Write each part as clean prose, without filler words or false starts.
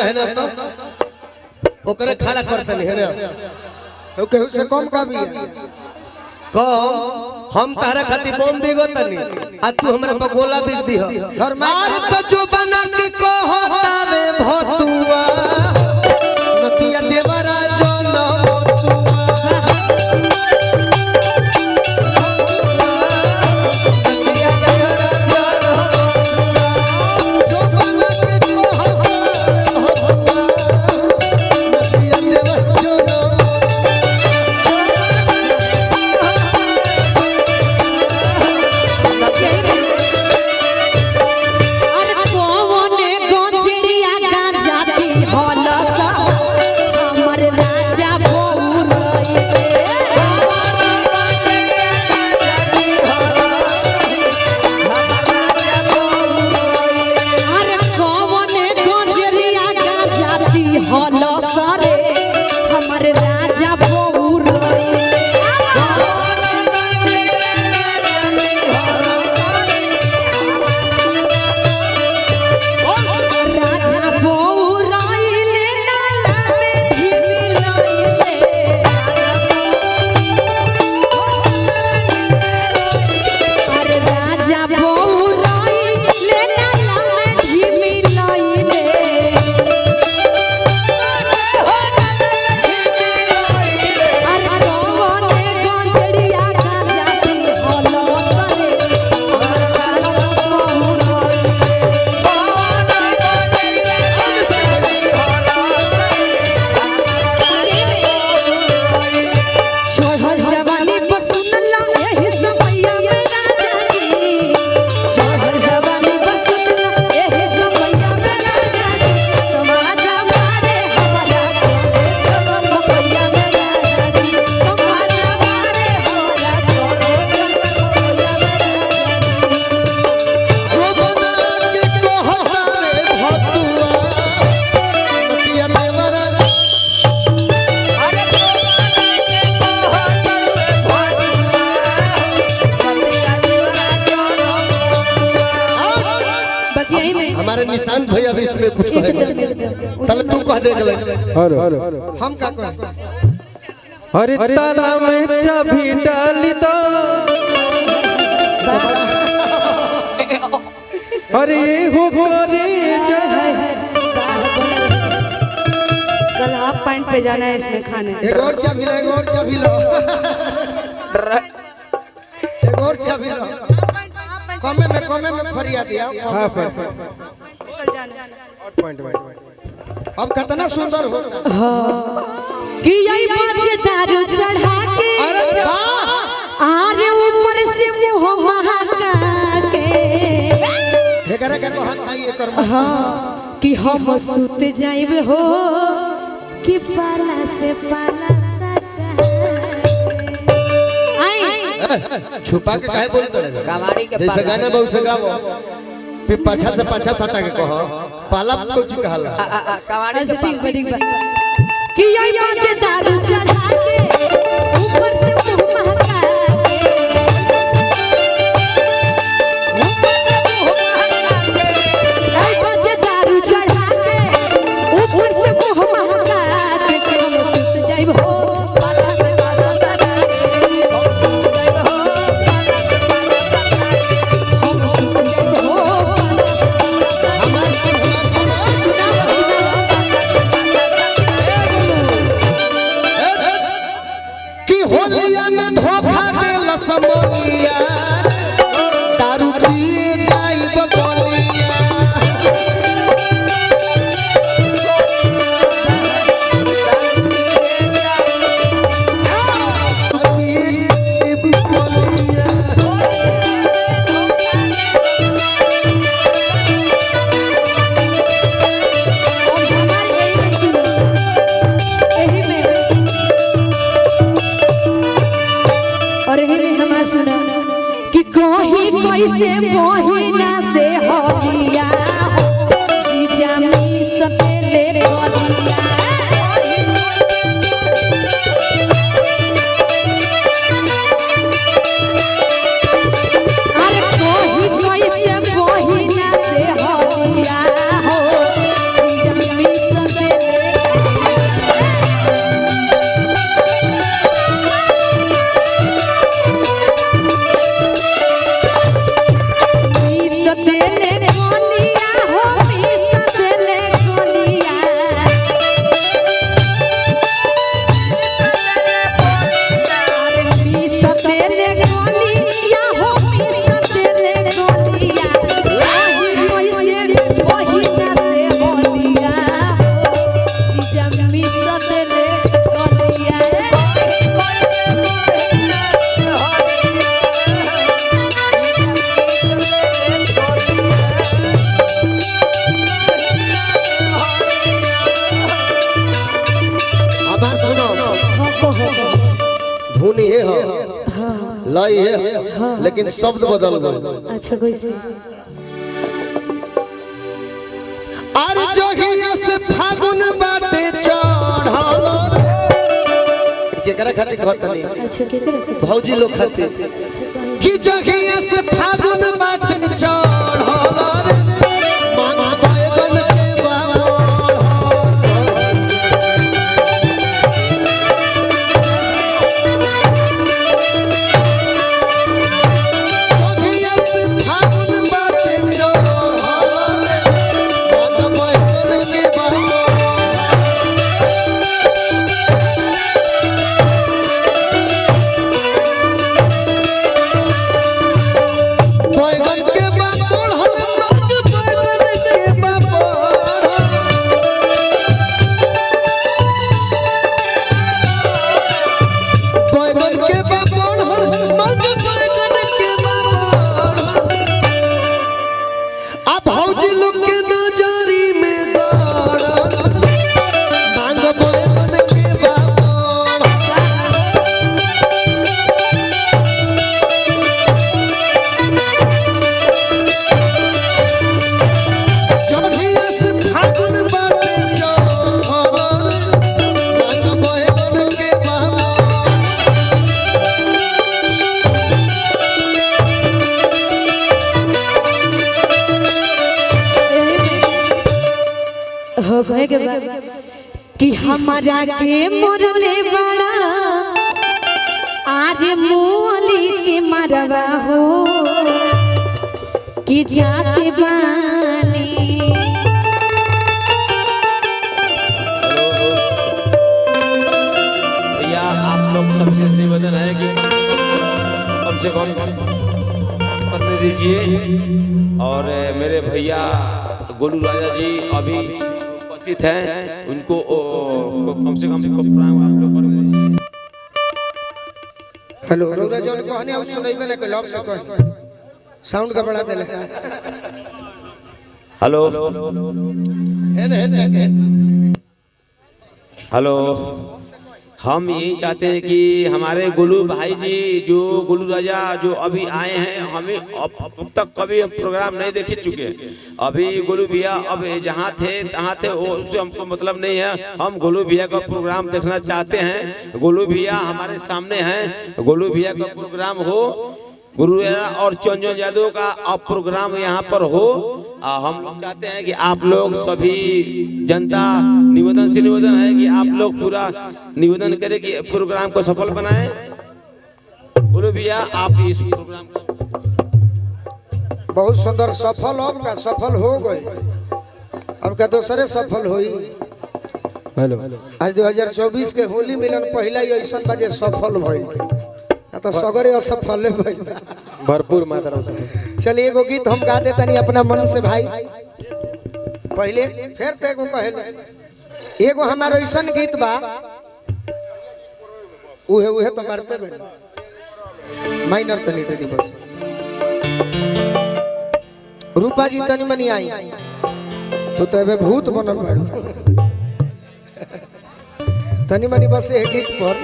कहे ना तो ओकरे खड़ा करते नहीं है ना। तो केहू से कम का भी है कम हम तारा खातिर बम बिगो तनी आ तू हमरा पर गोला बिग दीह। आर तो जो बना के कहता रे भतुआ नतिया देवरा जन भतुआ। नतिया देवरा जन भतुआ। जो बना के कहता रे भतुआ नतिया देवरा जन। अरे कौने गंजरिया गांजा पी हलसा हमर राजा बौरइले। अरे कौने गंजरिया गांजा पी हलसा रे हमर राजा बौरइले। राजा बौरइले नाला में ढिमिलइले। अरे राजा बौरइले नाला में ढिमिलइले। अरे कौने गंजरिया गांजा पी हलसा रे हमर राजा बौरइले। चढ़ल जवानी पर सुनला एही समैया में राजा जी। चढ़ल जवानी पर सुनला एही समैया में राजा जी। समाजा मारे हमरा सोने चलल मकैया में राजा जी। समाजा मारे हमरा सोने चलल मकैया में राजा जी। जो बना के कहता रे भतुआ नतिया देवरा। बाकी यही में हमारे निशान भैया भी इसमें कुछ एकदम कहेंगे। एकदम तल तू कह दे गले। हम का कहे अरे ताला में चाबी डाल दो, अरे हो करे जहाँ। कल हाफ पैंट पे जाना है इसमें खाने। एक और चाबी लो, एक और चाबी लो, एक और चाबी लो। कमे में फरिया दिया। हाफ पॉइंट अब कितना सुंदर होता। कि यही बाजे दारू चढ़ा के अरे आरे ऊपर से मुँह महका के। एकरा के कहत भाई एकर मस्त। हाँ कि हम सुत जाइब हो कि पाला से पाला सटा आई। छुपा के काहे बोलते रे? कवाड़ी के जैसे पाला। गाना बहु से गाओ फिर पाछा से पाछा सटा के कहो पाला कुछ कहला। आ, आ, कवाड़ी अच्छा के ठीक बा ठीक बा। कि यही बाजे दारू चढ़ा के ऊपर से मुँह महका के। आई बाजे दारू चढ़ा के ऊपर से मुँह महका के। हम सुत जाइब हो पाछा से पाछा सटा के। हम सुत जाइब हो पाछा से पाछा सटा के। हम सुत जाइब हो पाछा से पाछा सटा के। सुनाओ सुनाओ पाछा से पाछा सटा के। कि होलिया में धोखा देला समोलिया दारू पिए जाइब बलिया। पिए जाइब बलिया। और हमारे यही में सुनो, यही में और यही में हमार सुना कि कहीं कैसे बहिना से हदिया हो जीजा मी सतेले बलिया। अरे कहीं कैसे बहिना से हदिया हो जीजा मी। धुन ये हो, लय ये, लेकिन शब्द बदल गए। अच्छा कैसे? अरे जोहिया से फागुन बाटे चढ़ल केकरा खातिर कहतनी? अच्छा केकरा खातिर? भौजी लोग खातिर। कि जोहिया से फागुन बाटे चढ़ल मांग बैगन के बाबा। जोहिया से फागुन बाटे चढ़ल मांग बैगन के बाबा। बैगन के बापड़ हल बैगन के बापड़ बैगन के बापड़ हल बैगन के बापड़। अब भौजी लोग के नजरी में गड़ल मांग बैगन के बापड़। जभिया से फागुन बाटे चढ़ल मांग बैगन के बाबा। हो गए के बाद कि हमारा के मोरले बड़ा आज मोली के मरवा हो कि जाते बानी। भैया आप लोग सबसे निवेदन है कि कम से कम करने दीजिए। और मेरे भैया गोलू राजा जी अभी उपस्थित हैं, उनको कम से कम प्रोग्राम आप लोग करने दीजिए। हेलो रौरा जौन कहने और सुनैबे ना कइल, अब से कह साउंड का बढ़ा देले। हेलो हेन हेन हेन। हेलो, हम यही चाहते हैं कि हमारे गोलू भाई जी जो गोलू राजा जो अभी आए हैं, हमें अब तक कभी हम प्रोग्राम नहीं देख चुके। अभी गोलू भैया अब जहाँ थे तहाँ थे, वो उससे हमको मतलब नहीं है। हम गोलू भैया का प्रोग्राम देखना चाहते हैं। गोलू भैया हमारे सामने हैं, गोलू भैया का प्रोग्राम हो, गुरु और चंदन यादव का अब प्रोग्राम यहाँ पर हो। हम लोग चाहते हैं कि आप लोग सभी जनता निवेदन से निवेदन है कि आप लोग पूरा निवेदन करें कि प्रोग्राम को सफल बनाएं। बोलो भैया आप इस प्रोग्राम को बहुत सुंदर सफल, अब का सफल हो गए, अब का दूसरे सफल होई। हेलो आज 2024 के होली मिलन पहला ही ऐसा बजे सफल भइल, ना तो सगरे असफल भइल। भरपूर मात्रा में सफल। चलिए एगो गीत हम गा देता नहीं अपना मन से भाई। पहले फिर तो एगो कहे एगो हमारा ऐसा गीत बा, उहे उहे तो मारते बे माइनर तनी दे दी बस। रूपा जी तनी मनी आई तो एबे भूत बनल बाड़ू, तनी मनी बस एक गीत पर।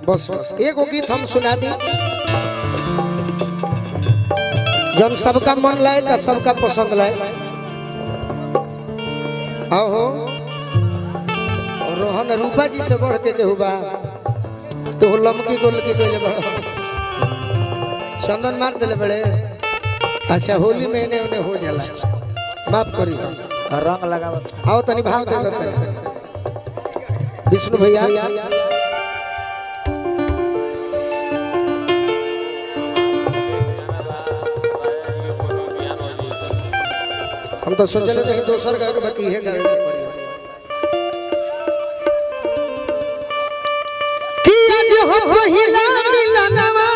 बस बस एगो गीत हम सुना दी जब सबका मन लाए तो सबका पसंद लाए। आओ हो रोहन रूपा जी से बढ़ के केहू बा तो लमकी गोलकी कइले बा, चंदन मार दिले बड़े। अच्छा होली में एने ओने हो जाला, माफ करी रंग लगावत। आओ तनी भाव दे दो तनी विष्णु भैया। हम तो सोचले रही दोसर गाय के बाकी है गाय के पड़ी। कि आज हो पहिला मिलनवा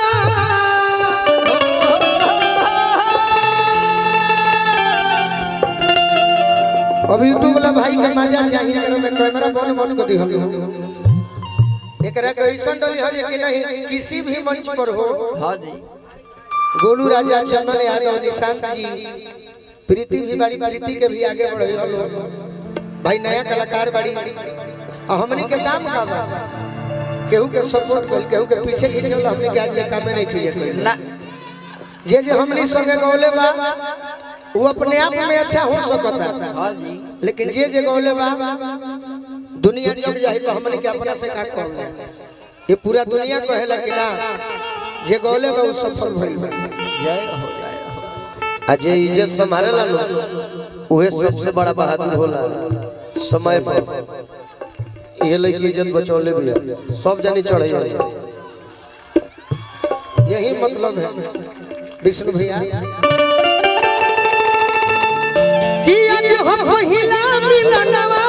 अब यूट्यूब वाला भाई के मजा चाहिए, एकरा में कैमरा बंद बंद कर दिहल। एकरा के ऐसन डली है कि नहीं किसी भी मंच पर हो। हां जी गोलू राजा, चंदन यादव, निशांत जी, प्रीति भी बड़ी, प्रीति के भी आगे बढ़े हलो। भाई नया कलाकार बाड़ी आ हमनी के काम का बा केहू के सपोर्ट कइल केहू के पीछे खींचल हमनी के आज के कामे नहीं खींचे कइल ना। जे जे हमनी संगे गौले बा वो अपने आप में अच्छा हो सकता हाँ जी। लेकिन जे जे गौले बा दुनिया जग जाहिर बा हमनी के अपना से का कहल जाए। ये पूरा दुनिया कहेला कि ना जे गौले बा उ सफल भइल बा। जय हो जय हो। आ जे इज्जत संभालेला लो उहे सबसे बड़ा बहादुर होला समय पर। ये लड़की इज्जत बचौले भी है सब जानी चढ़े। यही मतलब है विष्णु भैया कि आज हम पहिला मिलनवा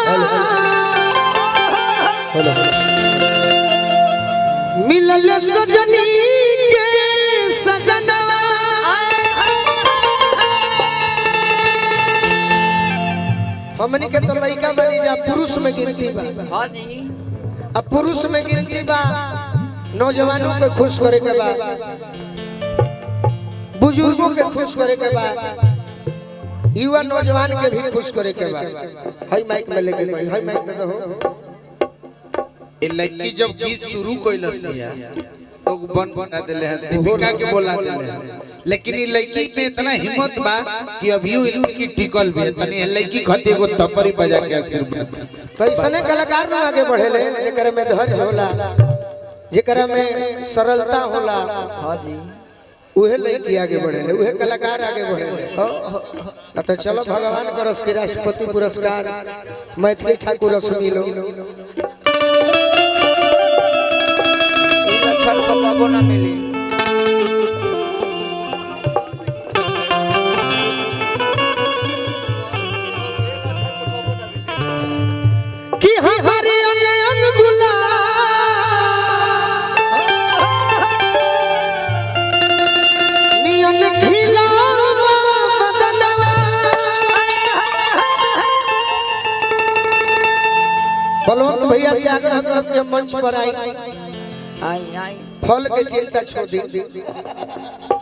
मिलल सजनी के सजनवा हमनी के तो लइका बनी जा पुरुष में गिनती बा। हाँ जी। अब पुरुष में गिनती बा नौजवानों के खुश करे के बा बुजुर्गों के खुश करे के बा युवा नौजवान के भी खुश करे के बा। हाई माइक में लेके गई हाई माइक तो दहो। ये लड़की जब गीत शुरू कैलस तो बन बना दिले हैं दीपिका के बोला दिले हैं लेकिन ये लड़की में इतना हिम्मत बा कि अभी वो लड़की टिकल भी है तनी ये लड़की खातिर एगो थप्पड़ी बजा के आशीर्वाद। तो ऐसने कलाकार ना आगे बढ़ेले जेकरा में धैर्य होला जेकरा में सरलता होला। हाँ जी। उहे लड़की आगे बढ़ेले उहे कलाकार आगे बढ़ेले। ना तो चलो भगवान करस के राष्ट्रपति पुरस्कार मैथिली ठाकुर रस मिलो। ई लक्षण को कबो ना मिली। कि हमारे अंग अंग गुलाब नियन खिलावा बदनवा। बलवंत भैया से आग्रह करब कि हम मंच पर आई आई आई। फल के चिंता छोड़ दी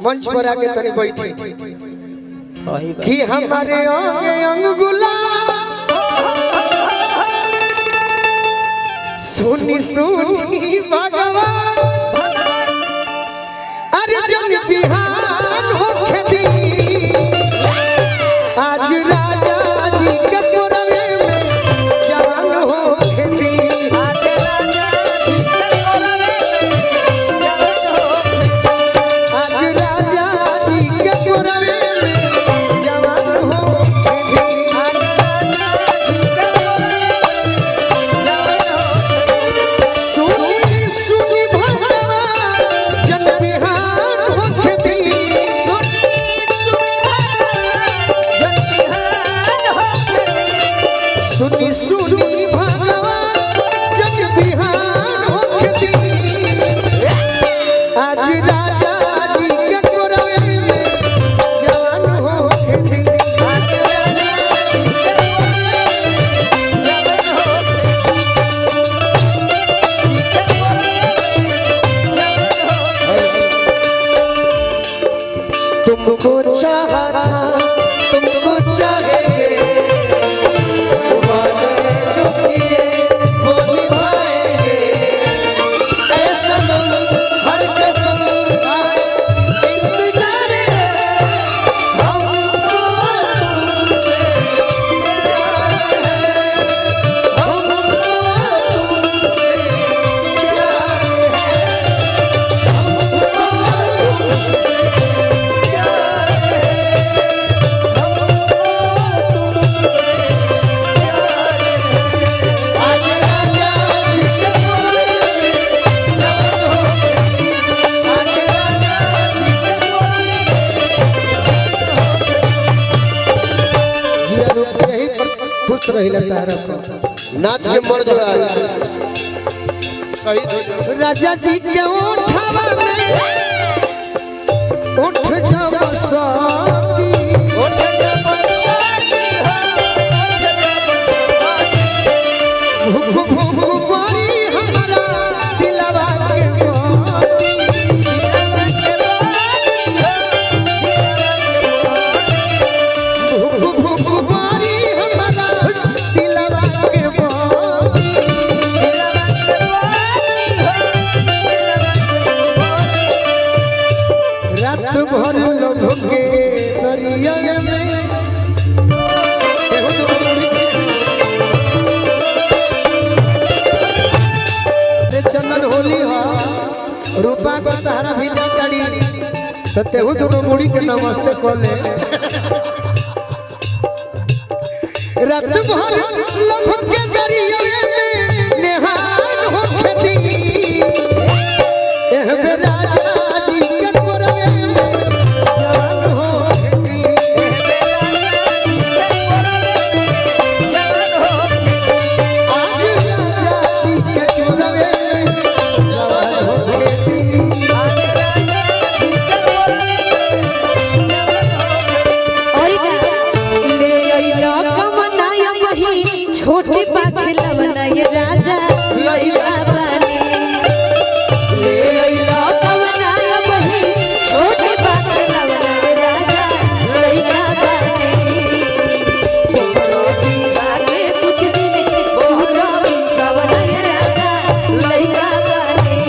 मंच पर आके तनी बैठी सही बात। कि हमारे अंग अंग गुलाब सुनी सुनी भगवान अरे जन बिहान हो खेती आज राजा जी के कोरवे में जवान हो खेती। आज राजा जी के कोरवे में जवान हो खेती। आज राजा जी के कोरवे में जवान हो खेती। आज राजा जी के कोरवे में जवान हो खेती। सुनी सुनी भगवान जन बिहान हो खेती। सुनी सुनी भगवान जन बिहान हो खेती। सुनी सुनी भगवान जन बिहान हो खेती। आज राजा जी के कोरवे में जवान हो खेती। आज राजा जी के कोरवे में जवान हो खेती। जी के कोरवे में जवान हो खेती। तुमको चाहा था तुमको चाहेंगे वादे जो किए वो निभाएंगे ऐ सनम हर कसम खाए इंतजार है हमको तुमसे प्यार है हमको तुमसे प्यार है हमको तुमसे प्यार है खुश रहिला तारा पर। नाच के मर जो आज शहीद हो जाओ। राजा जी के उठावा में उठ जब साथी उठ जब साथी हो, उठ जब साथी। भूख भूख बोली हमारा दिलवा के मोती। दिलवा के बाती हो, दिलवा के बाती। भूख भूख बोली हमारा दिलवा तो तेहू दोनों मुड़ी के नमस्ते कर ले। रात भर लभ के दरिया में नेहान हो खेती एह बे राजा जी के कोरवे में जवान हो खेती। आज राजा जी के कोरवे में जवान हो खेती। और का ले अइला कमनाया वही छोटे पाखलवना ये राजा लइका बानी। ले अइला कमनाया वही छोटे पाखलवना ये राजा लइका बानी। तोरो पीछा के कुछ दिन सूता बिछावना ये राजा लइका बानी।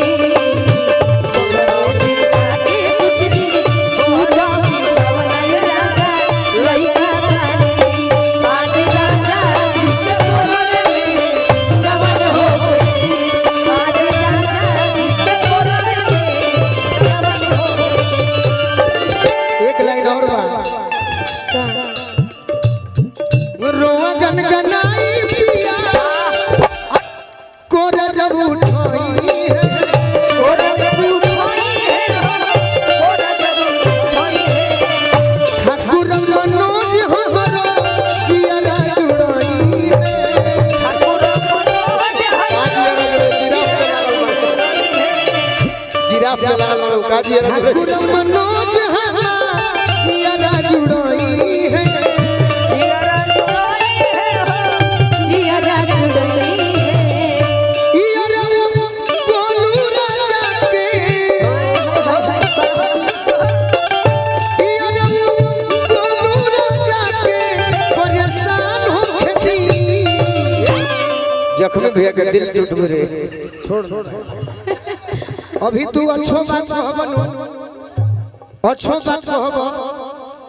तोरो पीछा के कुछ दिन सूता बिछावना ये राजा लइका बानी। आज राजा जी के कोरवे में जवान हो गई। आज राजा जी के कोरवे में जवान हो गई। एक लाइन और बा। रोआ गनगनाई पिया कोरा जब उठाई है। कोरा जब उठाई है हो, कोरा जब उठाई है। ठाकुर मनोज हमरो जियरा जुड़ाई है। ठाकुर मनोज जिराफ पे लागल बाड़ू, का जियरा जुड़ाई? ठाकुर मनोज हमारा जियरा जुड़ाई है। जियरा जुड़ाई है हो, जियरा जुड़ाई है। इयरा गोलू राजा के इयरा गोलू राजा के परेशान हो खेती। जख्मी भैया के दिल टूट रे। अभी तू अच्छो बात कहबन, अच्छो बात कहब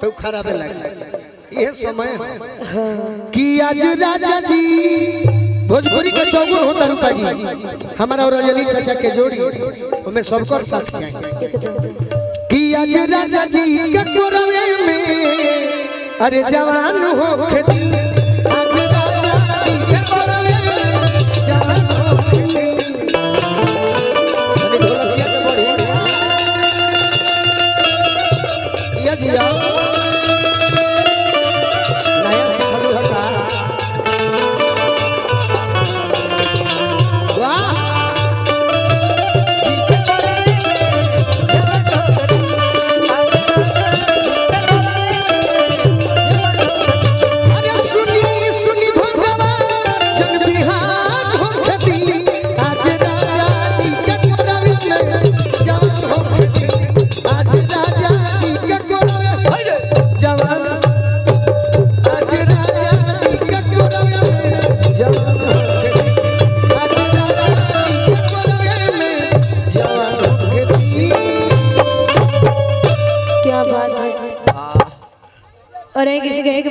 तो खराब लगे। ये समय है कि आज राजा जी भोजपुरी के चौगुन होता रूपा जी हमारा और रजनी चाचा के जोड़ी उनमें सबकर साथ चाहिए कि आज राजा जी के कोरवे में अरे जवान हो खेती। आज राजा जी के कोरवे में जवान हो खेती। तनी ढोलकिया के बढ़ी। या जी आओ। नया सिखलू है का? वाह! अरे सुनी सुनी भगवान जन बिहान हो खेती। आज राजा जी के कोरवे में जवान हो खेती। आज राजा जी के कोरवे में जवान। आज राजा जी के कोरवे में जवान हो खेती। आज राजा जी के कोरवे में जवान हो खेती। क्या बात है। और एक किसी का एक